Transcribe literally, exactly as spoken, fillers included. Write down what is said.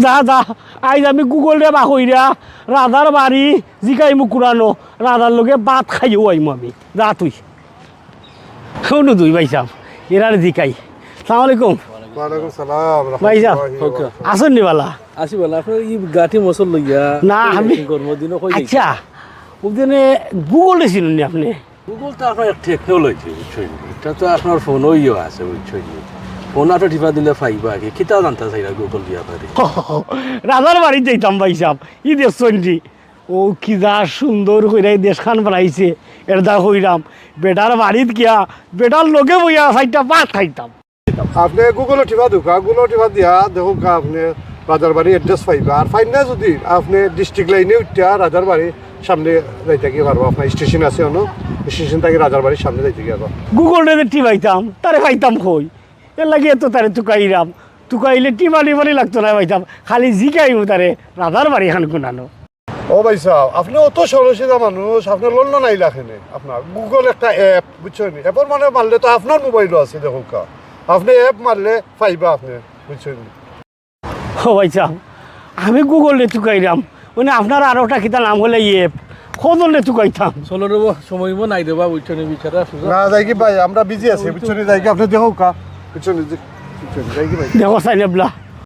যা, যা, আইজ আমি গুগলরে বা কইরা রাজার বাড়ি জিকাইমু কুরানো, রাজার লগে ভাত খাইও আইমু আমি। যা তুই। হুনো দুই ভাইসাব, এরারে জিকাই। সালাম আলাইকুম। ওয়ালাইকুম সালাম, ভাইসাব, রহমতুল্লাহি ওয়া বারাকাতুহু। আছইন নি বালা? আছি বালা, আপনার ই গাটি মসল লইয়া না, কই আমি যাইছেন? কর্মদিনও কই যাইছেন? আচ্ছা, ওদিনে গুগলরে চিনইন নি আপনে? গুগল তো আপনার এক টেকনোলজি, বুঝছইন নি? ইটা তো আপনার ফোনও ইয়ে আছে, বুঝছইন নি? ফোন আটো টিপা দিলে পাইবা কি? কিতা জানতা চাইরা গুগল দিয়া পারি? রাজার বাড়িত যাইতাম ভাইসাব, ই দেখছইন নি? ও কি যা সুন্দর কইরা ই দেশখান বানাইছে, এরদা কইরাম, বেটার বাড়িত গিয়া, বেটার লগে বইয়া চাইরটা ভাত খাইতাম। আপনে গুগলো টিপা দেউক্কা, গুগলো টিপা দিয়া দেখউক্কা আপনে রাজার বাড়ি অ্যাড্রেস পাইবা। আর পাইন না যুদি আপনে ডিস্ট্রিক্ট লাইনে উঠিয়া রাজার বাড়ির সামনে যাইতা গিয়া পারবা। আপনার স্টেশন আছে অনো, স্টেশন থাকি রাজার বাড়ির সামনে যাইতা গিয়া পারবা। গুগলরে যে টিপাইতাম, তারে পাইতাম কই? এরলাগি তো তারে তুকাইরাম। তুকাইলে টিপা টিপানি লাগতো না ভাইসাব, খালি জিকাইমু তারে রাজার বাড়িখান কুনানো। ও ভাইসাব, আপনে অত সরল সিধা মানুষ, আপনে লন্ডন আইলা কেনে? আপনার গুগল একটা অ্যাপ, বুঝছইন নি? অ্যাপর মানে মারলে তো আপনার মোবাইলো আছে, দেখউক্কা। আপনে অ্যাপ মারলে পাইবা আপনে, বুঝছইন নি? ও ভাইসাব, আমি গুগলরে তুকাইরাম, মানে আপনার আরোটা কিতা নাম অইলে ই অ্যাপ, কজনরে তুকাইতাম? চলো রে বা, সময় মো নাই রে বা, বুঝছইন নি, বিচারা সুজা। না, যাইগি ভাই, আমরা বিজি আছি, বুঝছইন নি, যাইগি, আপনে দেখউক্কা, বুঝছইন নি, বুঝছইন নি, যাইগি ভাই। দেখো সাইন এবলা।